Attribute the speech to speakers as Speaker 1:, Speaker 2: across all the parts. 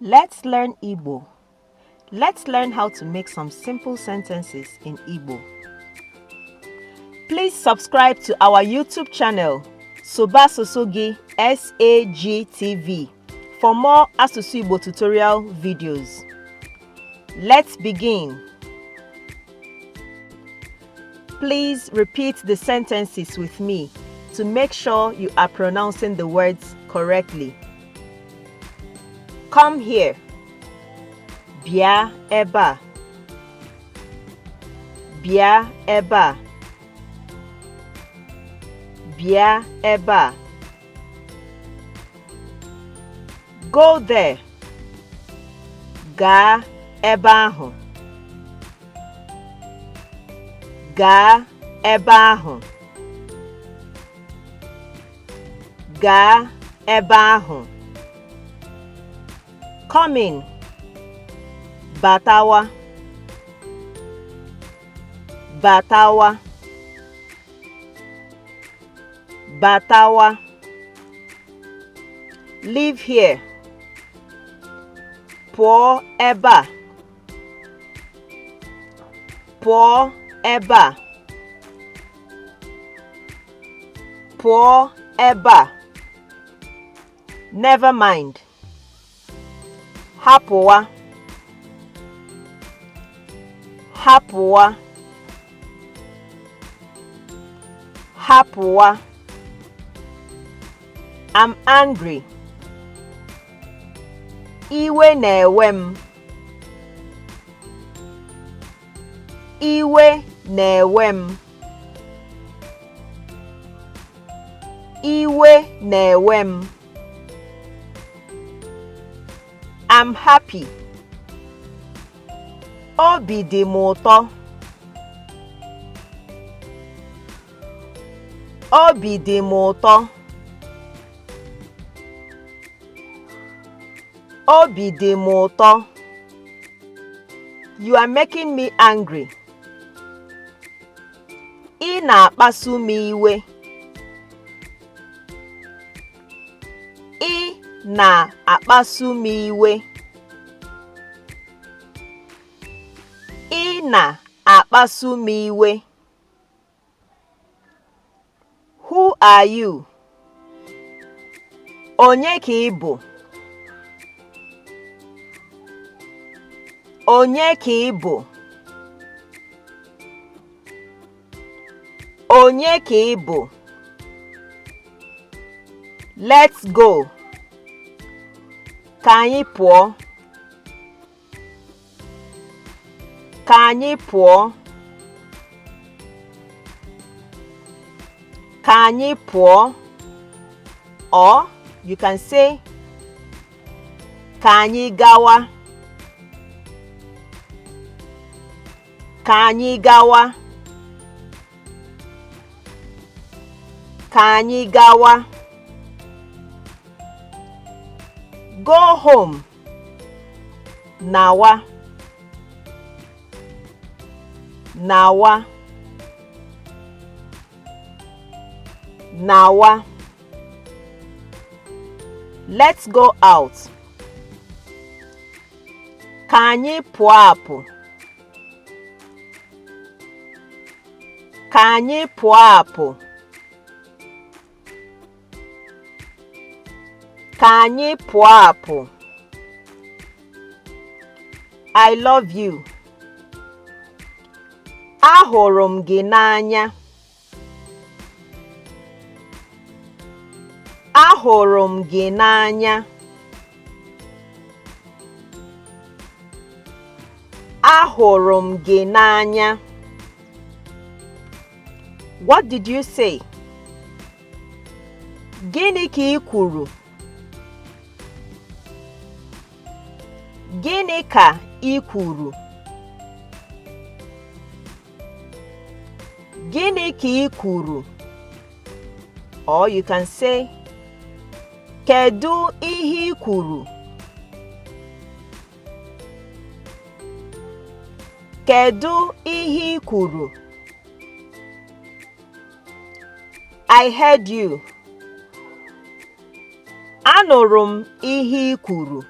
Speaker 1: Let's learn Igbo. Let's learn how to make some simple sentences in Igbo. Please subscribe to our YouTube channel, Sụba Asụsụ Gị SAG TV, for more Asụsụ Igbo tutorial videos. Let's begin. Please repeat the sentences with me to make sure you are pronouncing the words correctly. Come here. Bịa ebe a. Bịa ebe a. Bịa ebe a. Go there. Gaa ebe ahụ. Gaa ebe ahụ. Gaa ebe ahụ. Come in. Batawa. Batawa. Batawa. Leave here. Pụọ ebe a. Pụọ ebe a. Pụọ ebe a. Never mind. Hapụwa. Hapụwa. Hapụwa. I'm angry. Iwe na-ewe m. Iwe na-ewe m. Iwe na-ewe m. I'm happy. Obi dị m ụtọ. Obi dị m ụtọ. Obi dị m ụtọ. You are making me angry. Ị na-akpasu m iwe. Ị na-akpasu m iwe. Ị na-akpasu m iwe. Who are you? Onye ka ị bụ? Onye ka ị bụ? Onye ka ị bụ? Let's go. Ka anyị pụọ. Ka anyị pụọ. Ka anyị pụọ. Or you can say ka anyị gawa. Ka anyị gawa. Ka anyị gawa. Go home. Nawa. Nawa. Nawa. Let's go out. Ka anyị pụọ apụ. Ka anyị pụọ apụ. Ka anyị pụọ apụ. I love you. Ahụrụ m gị n'anya. Ahụrụ m gị n'anya. Ahụrụ m gị n'anya. What did you say? Gịnị ka ị kwuru? Gịnị ka ị kwuru? Gịnị ka ị kwuru? Or you can say, Kedu ihe ị kwuru? Kedu ihe ị kwuru? I heard you. Anụrụ m ihe ị kwuru.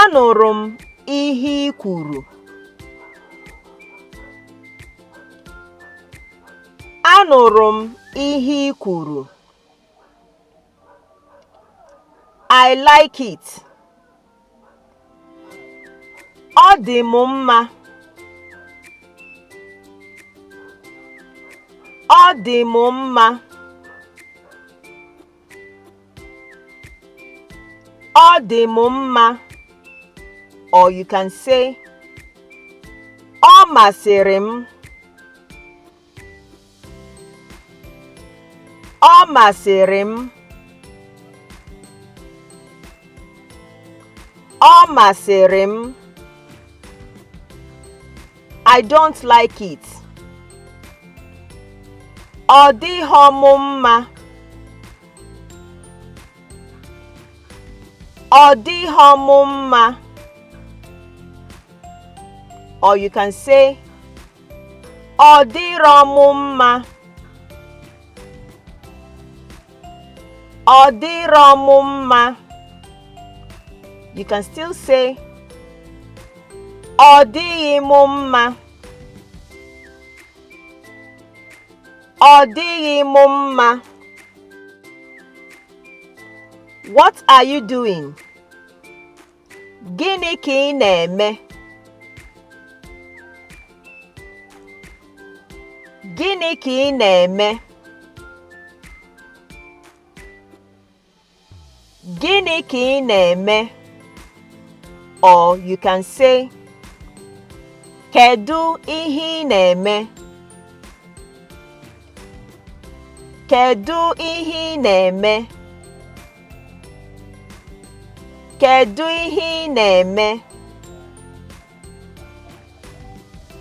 Speaker 1: Anụrụ m ihe i kwuru. Anụrụ m ihe i kwuru. I like it. Ọ dị m mma. Ọ dị m mma. Ọ dị m mma. Or you can say, Ọ masịrị m. Ọ masịrị m. Ọ masịrị m. I don't like it. Ọ dịghọ m mma. Ọ dịghọ m mma. Or you can say, Ọ dịrọ m mma. Ọ dịrọ m mma. You can still say, Ọ dịghị m mma. Ọ dịghị m mma. What are you doing? Gịnị ka ị na-eme? Gịnị ka ị na-eme? Gịnị ka ị na-eme? Or you can say, Kedu ihe ị na-eme? Kedu ihe ị na-eme? Kedu ihe ị na-eme?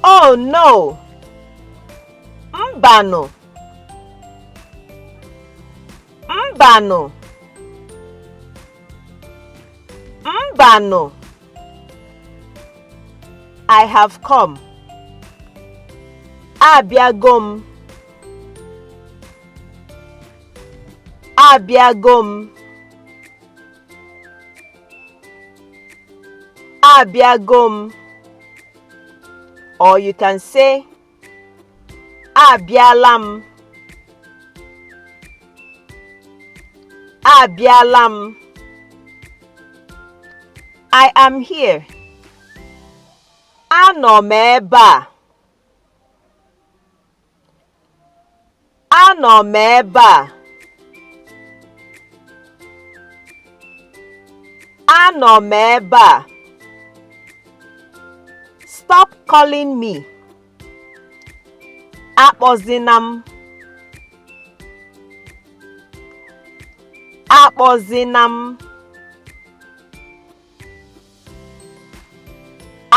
Speaker 1: Oh no! Mbanụ! Mbanụ! Mbanụ! I have come. Abịago m. Abịago m. Abịago m. Or you can say, Abịala m. Abịala m. I am here. Anọ m ebe a. Anọ m ebe a. Anọ m ebe a. Stop calling me. Akpọzina m. Akpọzina m.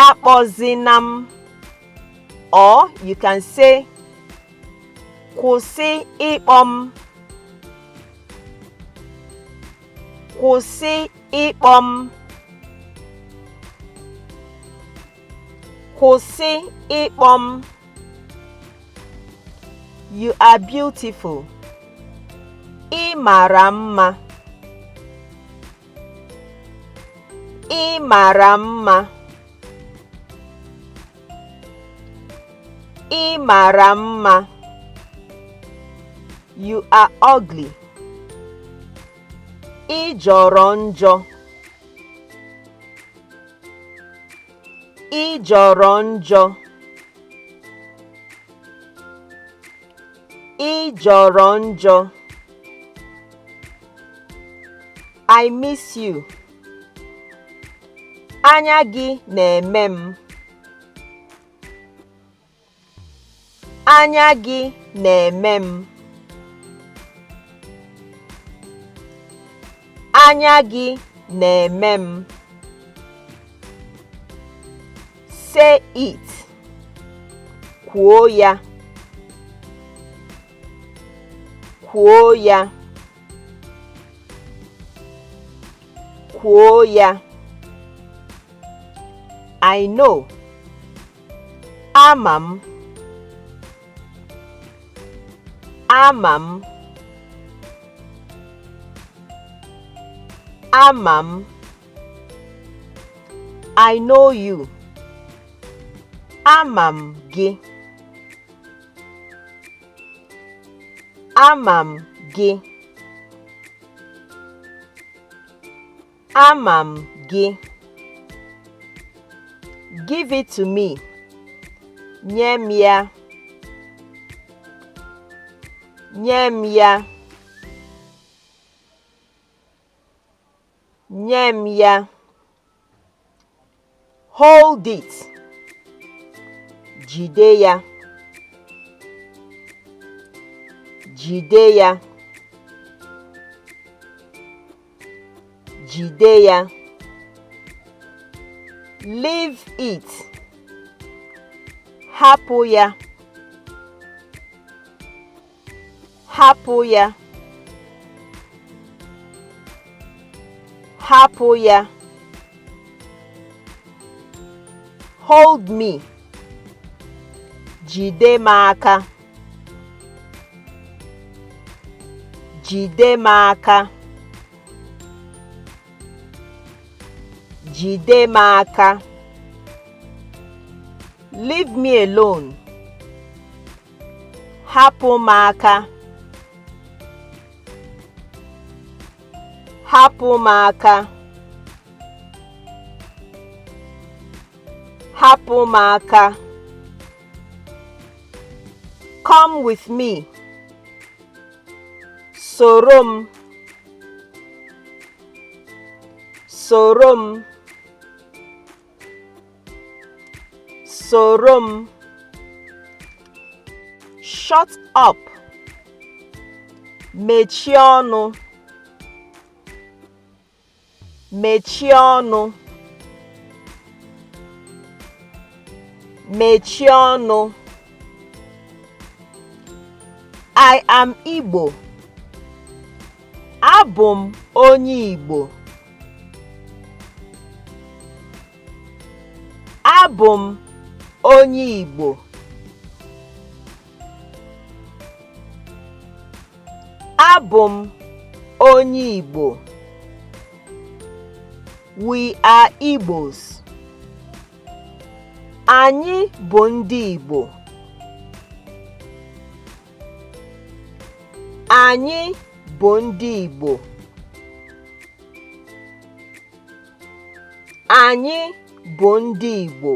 Speaker 1: Akpọzina m. Or you can say, kwụsị ịkpọ m. Kwụsị ịkpọ m. Kwụsị ịkpọ m. You are beautiful. Ị mara mma. Ị mara mma. Ị mara mma. You are ugly. Ị jọrọ njọ. Ị jọrọ njọ. Ị jọrọ njọ. I miss you. Anya gị na-eme m. Anya gị na-eme m. Anya gị na-eme m. Say it. Kwuo ya. Kwuo ya. Kwuo ya. I know. Ama m. Ama m. Ama m. I know you. Ama m gị. Ama m gị. Ama m gị. Give it to me. Nye m ya. Nye m ya. Nye m ya. Hold it. Jide ya. Jide ya. Jide ya. Leave it. Hapụ ya. Hapụ ya. Hapụ ya. Hold me. Jide m aka. Jide m aka. Jide m aka. Leave me alone. Hapụ m aka. Hapụ m aka. Hapụ m aka. Come with me. Soro m. Soro m. Soro m. Shut up. Mechie ọnụ. Mechie ọnụ. Mechie ọnụ. I am Igbo. Abụ m onye Igbo. Abụ m onye Igbo. Abụ m onye Igbo. We are Igbos. Anyị bụ ndị Igbo. Anyị bụ ndị Igbo. Anyị bụ ndị Igbo.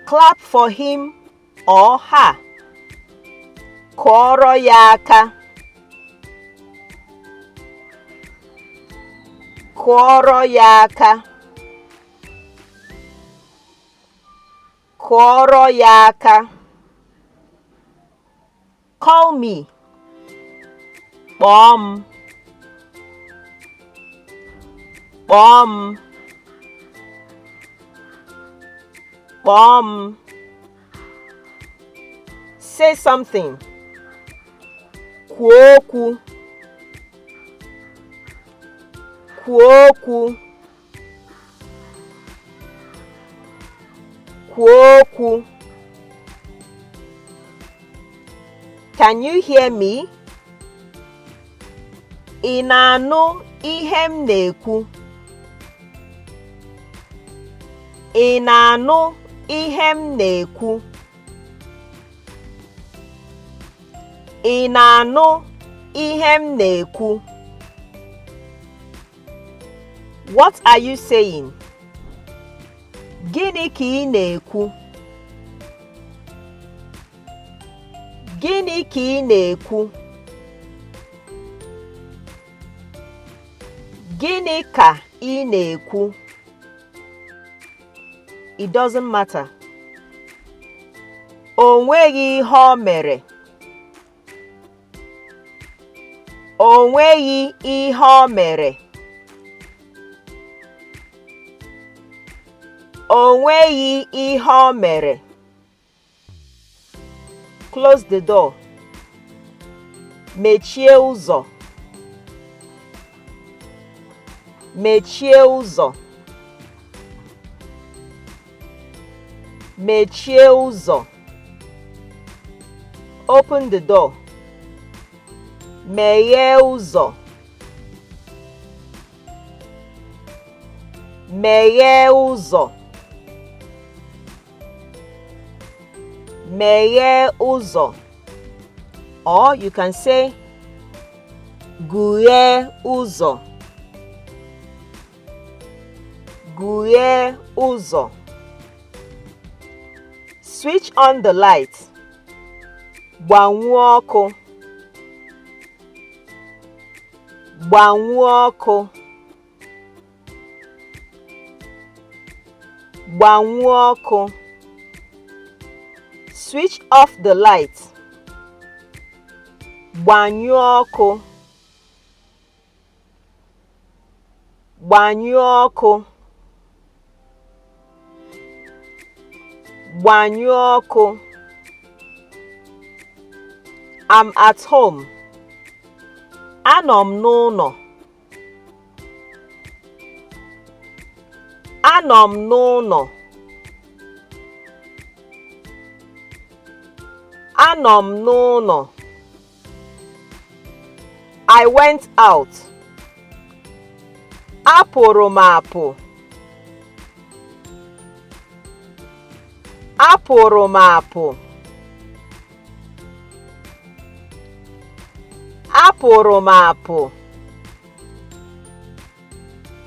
Speaker 1: Clap for him or her. Kụọrọ ya aka. Kụọrọ ya aka. Kụọrọ ya aka. Call me. Kpọọ m. Kpọọ m. Kpọọ m. Say something. Kwuo okwu. Kwuo okwu. Kwuo okwu. Can you hear me? Ị na-anụ ihe m na-ekwu? Ị na-anụ ihe m na-ekwu? Ị na-anụ ihe m na-ekwu? What are you saying? Gịnị ka ị na-ekwu? Gịnị ka ị na-ekwu? Gịnị ka ị na-ekwu? It doesn't matter. O nweghị ihe o mere. O nweghị ihe o mere. O nweghị ihe o mere. Close the door. Mechie ụzọ. Mechie ụzọ. Mechie ụzọ. Open the door. Meghee ụzọ. Meghee ụzọ. Meghee ụzọ. Or you can say gughee ụzọ. Gughee ụzọ. Switch on the light. Gbanyụọ ọkụ. Gbanyụọ ọkụ. Gbanyụọ ọkụ. Switch off the light. Gbanyụọ ọkụ. Gbanyụọ ọkụ. Gbanyụọ ọkụ. I'm at home. Anọ m n'ụlọ. Anọ m n'ụlọ. Anọ m n'ụlọ. I went out. Apụrụ m apụ. Apụrụ m apụ. Apụrụ m apụ.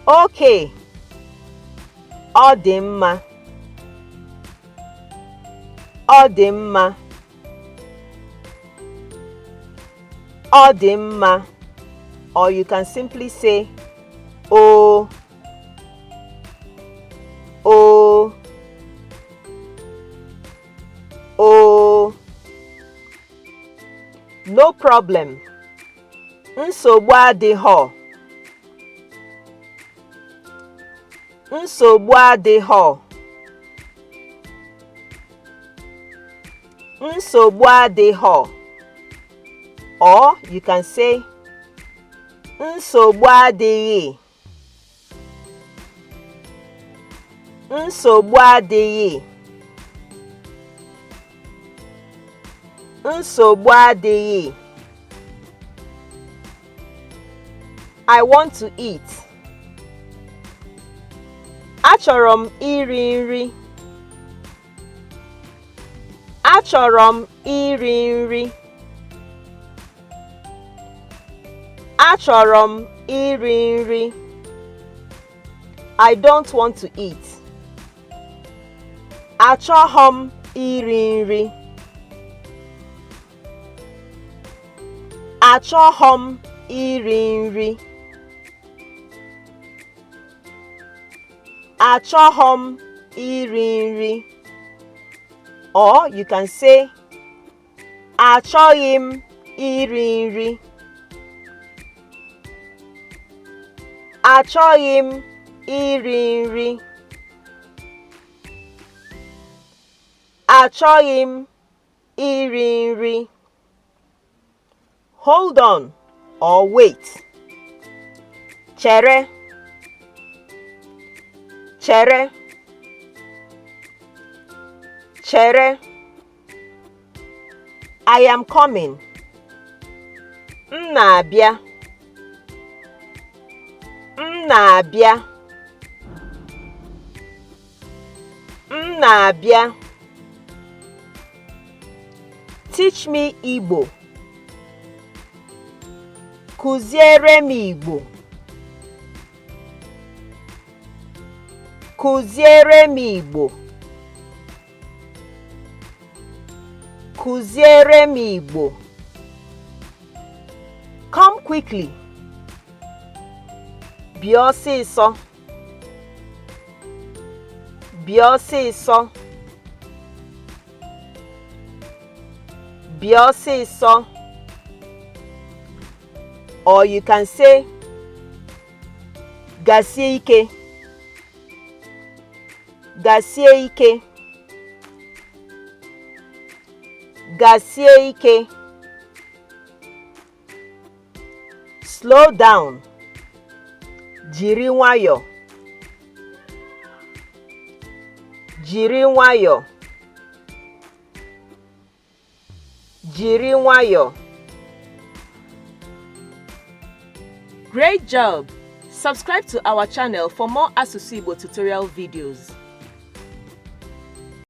Speaker 1: Okay. Ọ dị mma. Ọ dị mma. Ọ dị mma. Or you can simply say o, o, o. No problem. Nsogbu adịghọ. Nsogbu adịghọ. Nsogbu adịghọ. Or you can say nsogbu adịghị. Nsogbu adịghị. Nsogbu adịghị. I want to eat. Achọrọ m iri nri. Achọrọ m iri nri. Achọrọ m iri nri. I don't want to eat. Achọghọ m iri nri. Achọghọ m iri nri. Achọghọ m iri nri. Or you can say achọghị m iri nri. Achọghị m iri nri. Achọghị m iri nri. Hold on or wait. Chere. Chere. Chere. I am coming. M na-abịa. M na-abịa. M na-abịa. Teach me Igbo. Kụziere m Igbo. Kụziere m Igbo. Kụziere m Igbo. Come quickly. Bịa ọsịsọ. Bịa ọsịsọ. Bịa ọsịsọ. Or you can say gasie ike. Gasie ike. Gasie ike. Slow down. Jiri nwayọọ. Jiri nwayọọ. Jiri nwayọọ. Great job! Subscribe to our channel for more Asụsụ Igbo tutorial videos.